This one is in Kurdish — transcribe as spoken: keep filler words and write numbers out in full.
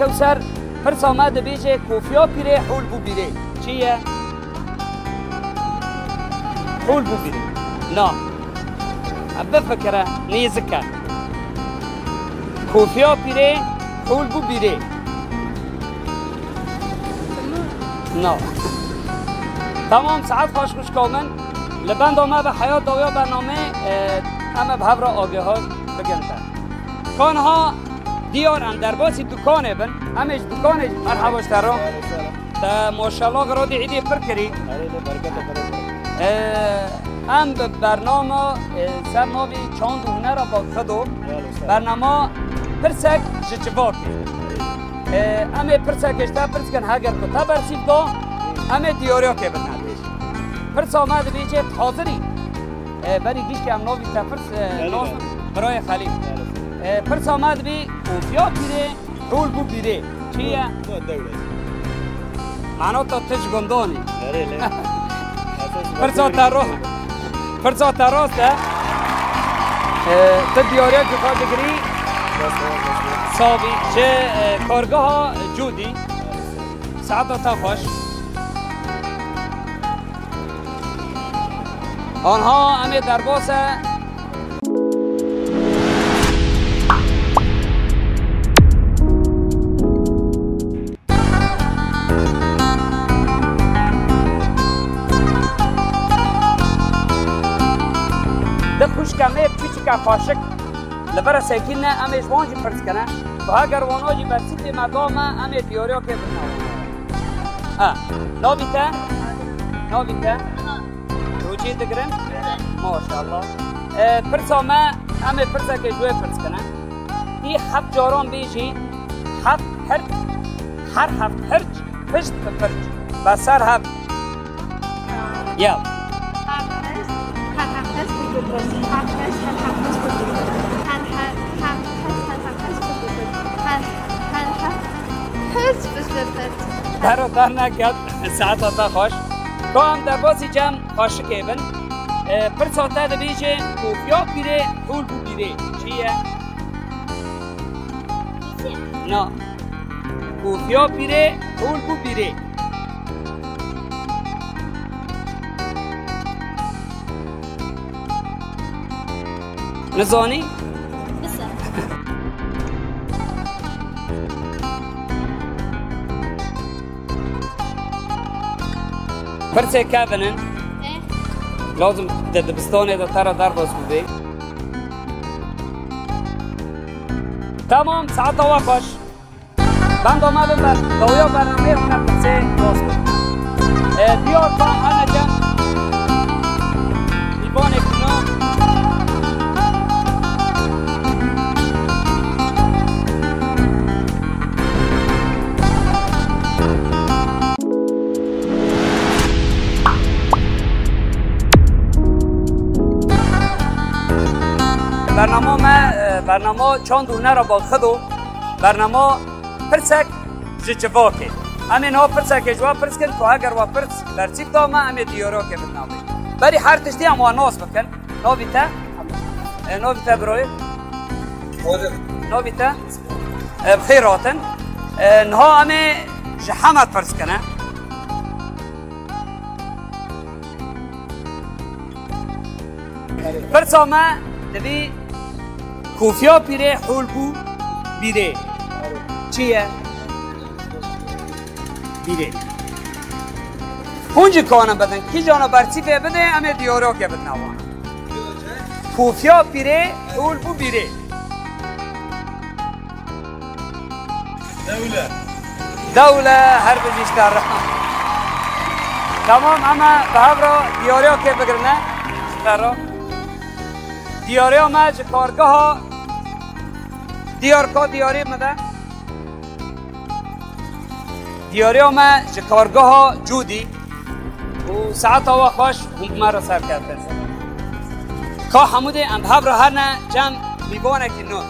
Kewser, pirsa me dibêje, kofiya pîrê hûl bû bîrê. Çi ye? Hûl bû bîrê. Na. Bifikire, nêzik e. Kofiya pîrê hûl bû bîrê. Na. Tamam, saet xweş xwişka min. Li benda me be, heya dawiya bernameyê, e, em ê bi hev re agihî bikin te. Ka niha diyar em derbasî dukanê bin. Em ê ji dukanê jî merheba ji te re. Te maşallah giradî îdê pir kirî. Erê, lê bereketa Xwedê. Ee, em bi bernama, e, ser navê Çand û Hunera Balxido. Bernama pirsek ji civakê. Ee, em ê pirsek ji te pirs kin, heger ku te bersîv da, em ê diyariyakê bidin te. Pirsa me dibêje, hazirî? Ee, berî giştî em navî te pirs, e, Xelîl nas abi. Birayê Xelîl. Xelîl. Ee, pirsa me dibê, kofiya pîrê hûl bû bîrê. Çi ye? No, no, dewle. Mana to tu ji gundan î. Erê, lê. Pirsa te ro-, pirsa te rast e. Ee, tu diyariyekî xwe digirî. Rast e, rast e. Sabî, ji, e, kargeha Cûdî. Saeta te xweş. Anha em ê derbas e. Di xwişke me piçike xweşik li vir e sekînine, em ê ji wan jî pirs kine. Ku heger wana jî bersîvê me da me, em ê diyariyakê bidin wan. Ha, navî te? Navî te? Rûcî digirin? Maşallah. E, pirsa me, em ê pirsekê ji wê pirs kine. Tî heft caran bêjî, heft hirç, her heft hirç, pişt bi pirç. Be ser hev. Ya. Her heft hirç, her heft hirç, pişt bi pirç. Her heft hirç, her heft hirç, pişt bi pirç. Her he-, her heft hirç, her heft hirç, pişt bi pirç. Her, her heft hirç, pişt bi pirç. Dero derneket, saeta te xweş. Ka em derbasî cem xweşikê bin. E, pirsa te dibêje, kofiya pîrê hûl bû bîrê. Çi ye? Na. Kofiya pîrê hûl bû bîrê. Nizanî? Biser. Pirsê kevin in. Eh. Lazim di dibistanê de te re derbas bibê. Tamam, saeta we xweş. Benda me bin ber, dawiya bernameyê hûn e pirsê nas bikin. E, diyar ka hene cem mîvanekî nû. Bernama me, e, bernama Çand û Hunera Balxido. Bernama pirsek ji civakê. Em ê niha pirsekê ji we pirs kin ku heger we pirs bersîv da me, em ê diyariyakê bidin wê. Berî her tiştî em wan nas bikin. Navî te? E, navî te birayê? Navî te? E, bi xêr hatin. E, niha em ê ji Hemed pirs kine. Pirsa me dibî, kofiya pîrê hûl bû bîrê. Çi ye? Bîrê. Hûn jî kanin bidin. Kîjana bersîvê bide, em ê diyariyakê bidin wan. Kofiya pîrê hûl bû bîrê. Dewle. Dewle, her bijî ji te re. Tamam, em ê bi hev re diyariyakê bigirine. Ji te re. Diyariya me ji kargeha, diyar ka diyarî min de. Diyariya me ji kargeha Cûdî û saeta we xweş hûn bi me re serkeftin. Ka hemû dê em bi hev re herne cem mîvanekî nû.